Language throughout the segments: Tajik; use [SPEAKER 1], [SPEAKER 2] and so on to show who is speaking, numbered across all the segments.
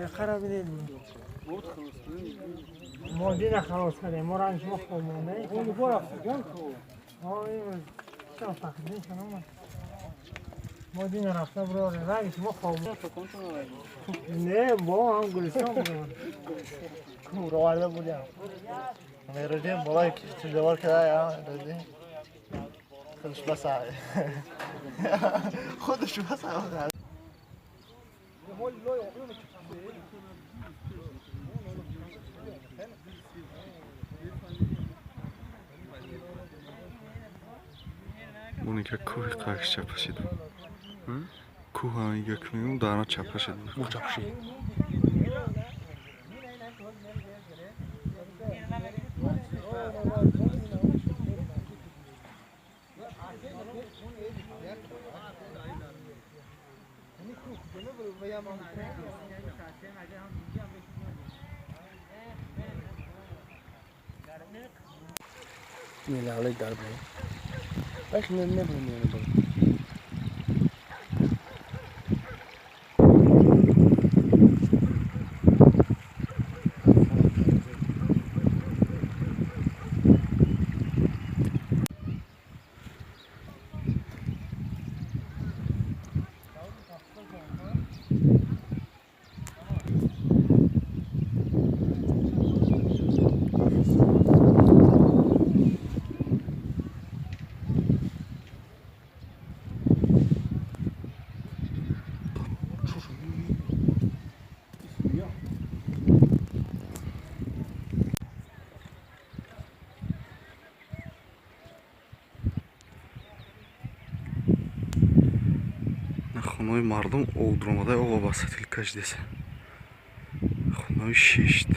[SPEAKER 1] Қара бинед. Мо дина халос кардем, мо ранг шумо хоб монда. Мо дина рафта бурорем, ранги шумо хоб не, бо ҳам Гулистон будем.
[SPEAKER 2] Куроварда будем. Меродим болои киштидавор када, меродим. Худаш баса. Худаш баса.
[SPEAKER 3] Моника кӯҳи қакш чапа шида. Кӯҳ ҳамига мегӯм, дарна чапа шида.
[SPEAKER 4] Мо чапши. Не дар бо. Бах не не бо не бо.
[SPEAKER 3] Хонаи мардум об дуромадай, оба ба сатил кашидеса. Хонаи шишт.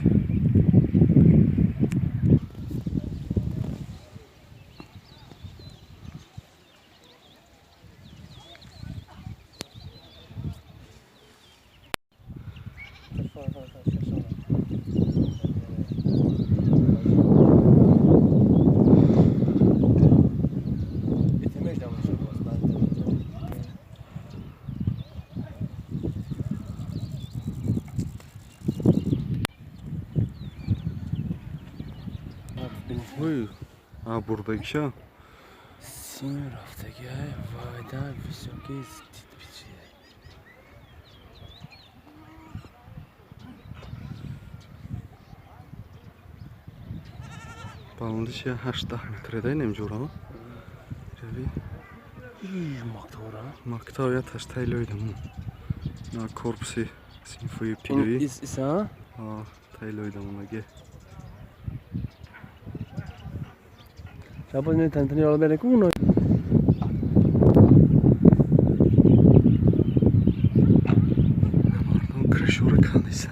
[SPEAKER 3] Бурдагиша?
[SPEAKER 4] Сим рафтагиай, вайда високий тит пичидай.
[SPEAKER 3] Баландиш я 8 метр дай немҷора. Рави.
[SPEAKER 4] Иш мактабра.
[SPEAKER 3] Мактаб я таштай лойдам. На корпуси синфои пилои.
[SPEAKER 4] Ис иса?
[SPEAKER 3] А, тай лойдам онаге.
[SPEAKER 4] Шабоз не тантани ола бере куно.
[SPEAKER 3] Мардум крышура кандиса.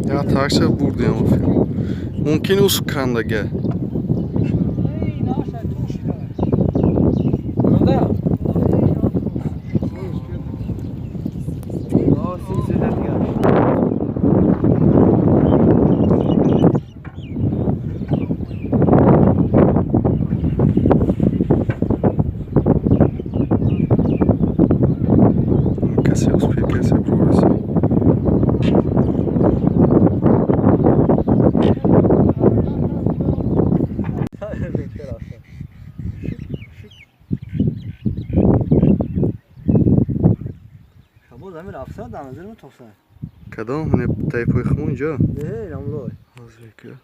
[SPEAKER 3] Я такша бурдиам офи. Мумкин ус кандага. Касе успе, касе прораси. Кадом? Не тайпои хмон ҷо?
[SPEAKER 2] Не, нам лой.
[SPEAKER 3] Ҳозир.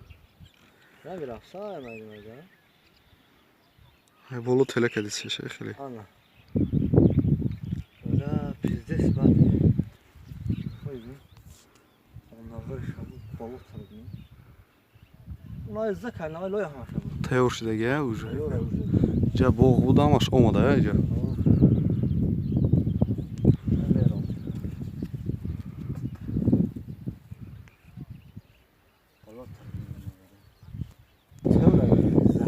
[SPEAKER 2] Ранги рафта майда майда.
[SPEAKER 3] Ай боло тела кадиси ше хеле.
[SPEAKER 2] Ана. Ора пиздец бад. Ой бин. Онавар шабу боло тарбин. Уна изда карна лой ҳама шабу.
[SPEAKER 3] Тайёр шудаги уже.
[SPEAKER 2] Тайёр уже.
[SPEAKER 3] Ҷа боғ буд ҳамаш омада ҷа.
[SPEAKER 2] Мером. Боло тарбин. Тайёр изда.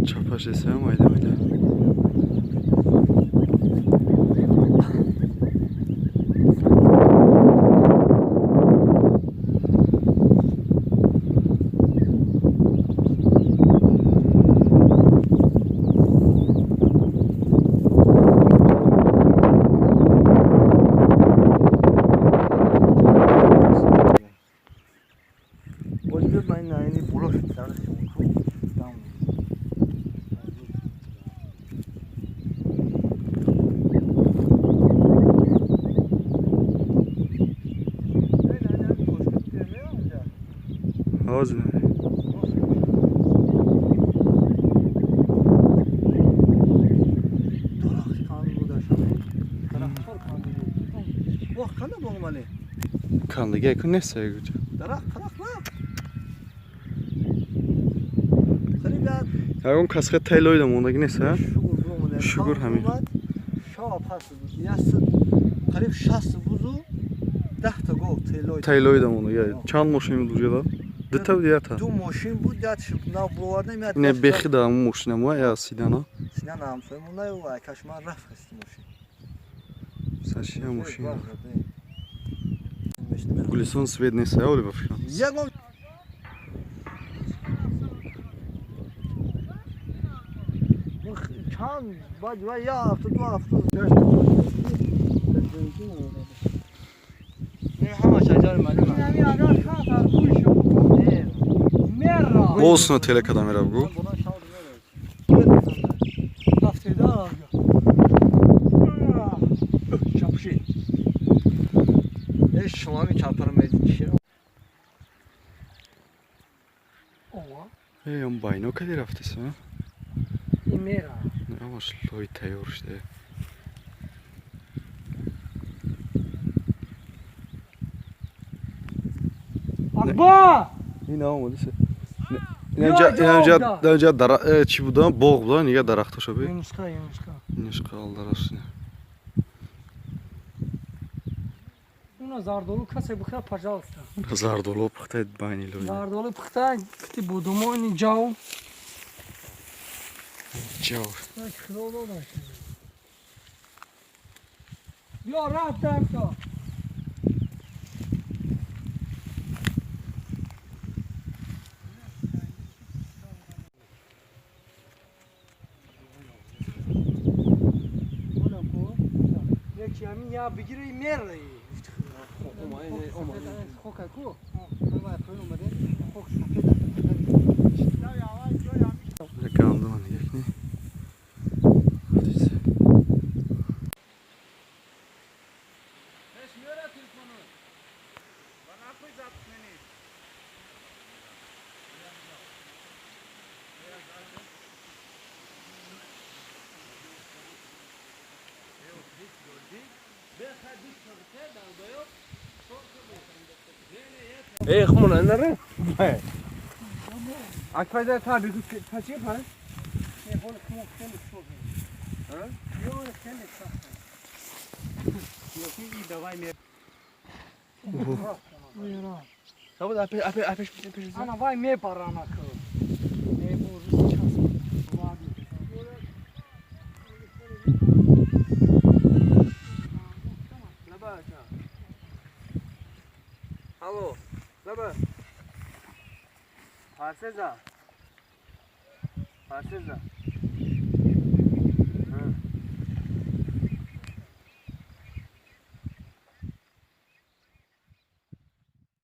[SPEAKER 3] Чапаш десам майда майда. Ҳозир. Кандага ку нест ягуҷа. Ягон кас хе тайлоида мондаги нест, а? Шугур ҳамин.
[SPEAKER 2] Қариб 60 бузу 10 та гов тайлоида.
[SPEAKER 3] Тайлоида мондаги. Чанд мошин буд уҷада? Дута буд ята?
[SPEAKER 2] Ду мошин буд, ят нав бовардем, ят.
[SPEAKER 3] Не бехида мошина мо я сидана.
[SPEAKER 2] Сидана ҳамсоя монда ва кашмар рафт хести мошин.
[SPEAKER 3] Сашия мошин. Гулистон свет нест, а оли ба фикрам.
[SPEAKER 2] Ягон чанд баъд ва я ҳафта ду ҳафта гашт. Не ҳамаш аҷар маълум.
[SPEAKER 1] Агар хатар пулшо. Мера.
[SPEAKER 3] Боз тела када мера бугу.
[SPEAKER 1] Ҳафтеда.
[SPEAKER 2] Чапши. Э шумо чапар медиши.
[SPEAKER 1] Ова.
[SPEAKER 3] Э он байно кади рафтеса?
[SPEAKER 1] Мера.
[SPEAKER 3] Ҳамаш лой тайёр шуда.
[SPEAKER 1] Акба!
[SPEAKER 3] Ин омадисе. Инҷа инҷа дара чӣ буда? Боғ буда, нига дарахтоша би.
[SPEAKER 1] Юнусқа, юнусқа.
[SPEAKER 3] Юнусқа алдараш.
[SPEAKER 1] Уна зардолу касе бихра, пожалуйста.
[SPEAKER 3] Зардолу пухтай байни лой.
[SPEAKER 1] Зардолу пухтай, кити будумо ини ҷав.
[SPEAKER 3] Ҷав.
[SPEAKER 1] Биё рафтам то. Я бигири мерли.
[SPEAKER 3] Гандума нигоҳ кунӣ.
[SPEAKER 4] Эй, хмона наре? Акпайда та би та чи па?
[SPEAKER 1] Не, бол хмон хеле шо.
[SPEAKER 4] А?
[SPEAKER 1] Йо, хеле шо.
[SPEAKER 4] Ёки и давай ме.
[SPEAKER 2] Сабад апеш апеш апеш пеш.
[SPEAKER 1] Ана вай ме парана ко. Не бо час.
[SPEAKER 4] Алло, лаба. Парсеза. Парсеза.